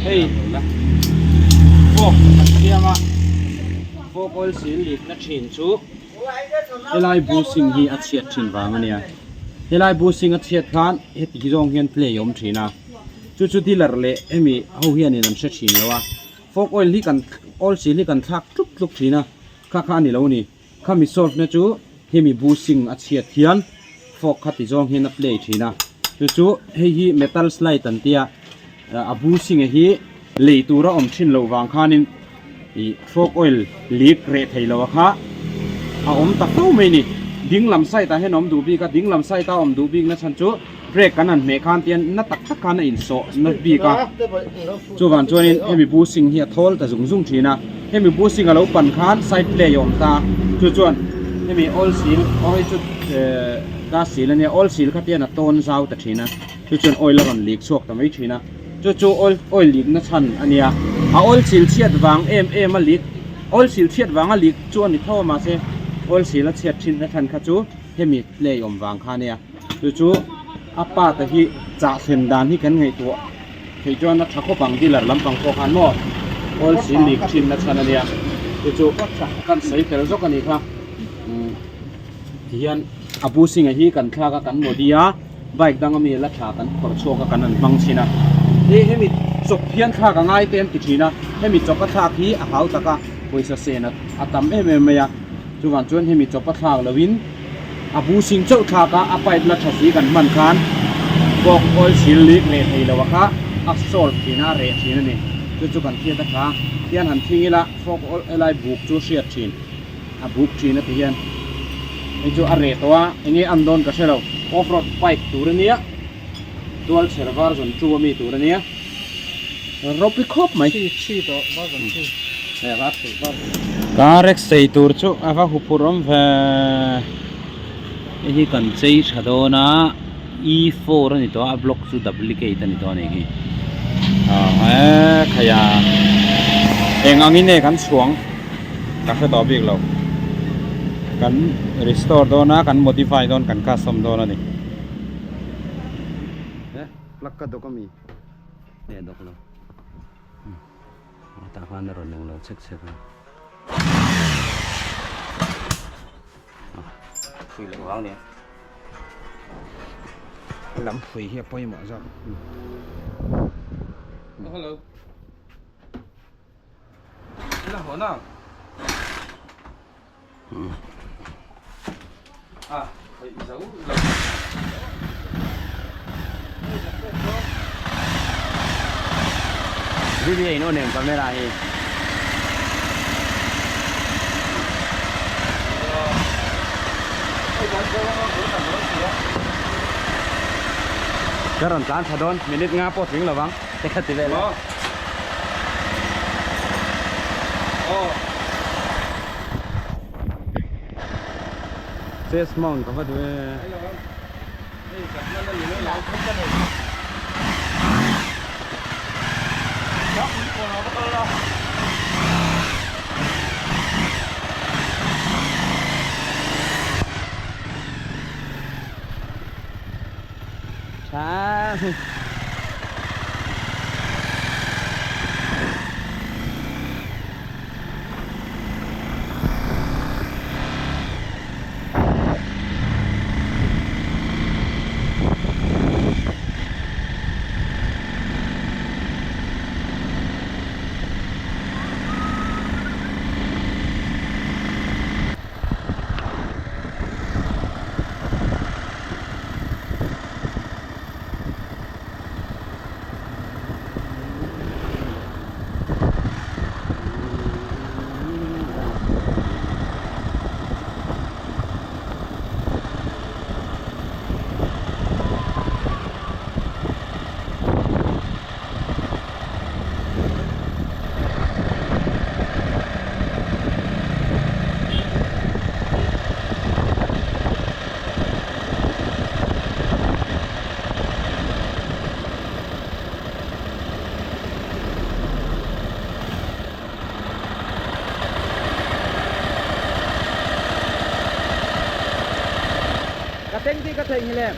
Hei fork kan siam a, fork oil seal leak na thin chu helai bushing hi a chhiat thin vang a nia. Helai bushing a chhiat khan heti zawng hian play a awm thin a, chu chu dealer leh hemi ho hianin an hre thin lo a, fork oil hi kan oil seal hi kan thlak tluk tluk thin a, kha kha a ni lo a ni. Khami solve na chu hemi bushing a chhiat hian fork kha ti zawng hian a play thin a, chu chu hei hi metal slide an tia a bushing a hi lei tur a awm thin loh vang khanin ih fork oil leak reh thei lo a kha a awm ta fo mai ni. Ding lam side ah hian a awm duh bik a, ding lam side a awm duh bik na chhan chu brake kan han hmeh khan tian na tak tak khan a insawh na bik a. Chuvang chuanin hemi bushing hi a thawl ta zung zung thin a, hemi bushing a lo pan khan side play a awm ta, chu chuan hemi oil seal aw hei chu ehh gas seal ania oil seal kha tian a tawn zau ta thin a, chu chuan oil a rawn leak chhuak ta mai thin a, chu chu oil oil leak na chhan ania, a oil seal chhiat vang em em a leak oil seal chhiat vanga leak chu a ni tho a mahse oil seal a chhiat thin na chhan kha chu hemi play awm vang kha ania, chu chu a part a hi chah thlen dan hi kan ngaihtuah. Theih chuan a tha khawp ang dealer lampang pawh khan maw oil seal leak thin na chhan ania chu chu kan sawi tel zawk a nih kha umm tihian a bushing a hi kan thlak a kan modi a bike dang ami la tha kan phawrh chhuak a kan han hmang thin a hei hemi chawp hian thlak a ngai te an ti thin a hemi chawp a thlak hi a hau tak a pawisa sen a tam em em mai a chuvang chuan hemi chawp a thlak lo in. A bushing chauh thlak a, a pipe la tha si kan hman khan fork oil seal leak leh thei lo a kha a solve thin a, a reh thin a ni. Chu chu kan hriat a tha. Tihian han thing ila fork oil helai buk chu hriat thin, a buk thin a ti hian hei chu a reh tawh a, enge an dawn ka hre lo. Off road bike tur a nia, dual chher version 2 ami tur a nia. Ropui khawp mai. Car ek sei tur chu a va huphurh awm ve. Hei hi kan chei tha dawn a E4 a ni tawh a a block chu duplicate a ni tawh a nih hi. Aaa khai a eng angin nge kan chhuang ka hre tawh bik lo. Kan restore dawn a kan modify dawn kan custom dawn a ni. Plug ka dawk ami. Nge dawk lo tah khan a rawn eng lo chek chek a phui loh vang nia lam phui hi a pawimawh zawk hello la haw na Video in on em camera hi. Ka rawn tlan tha dawn minute nga pawh tling lovang te kha ti vel a. Chest mount ka va duh e. Tha. Ka teng tih ka theihnghilh em?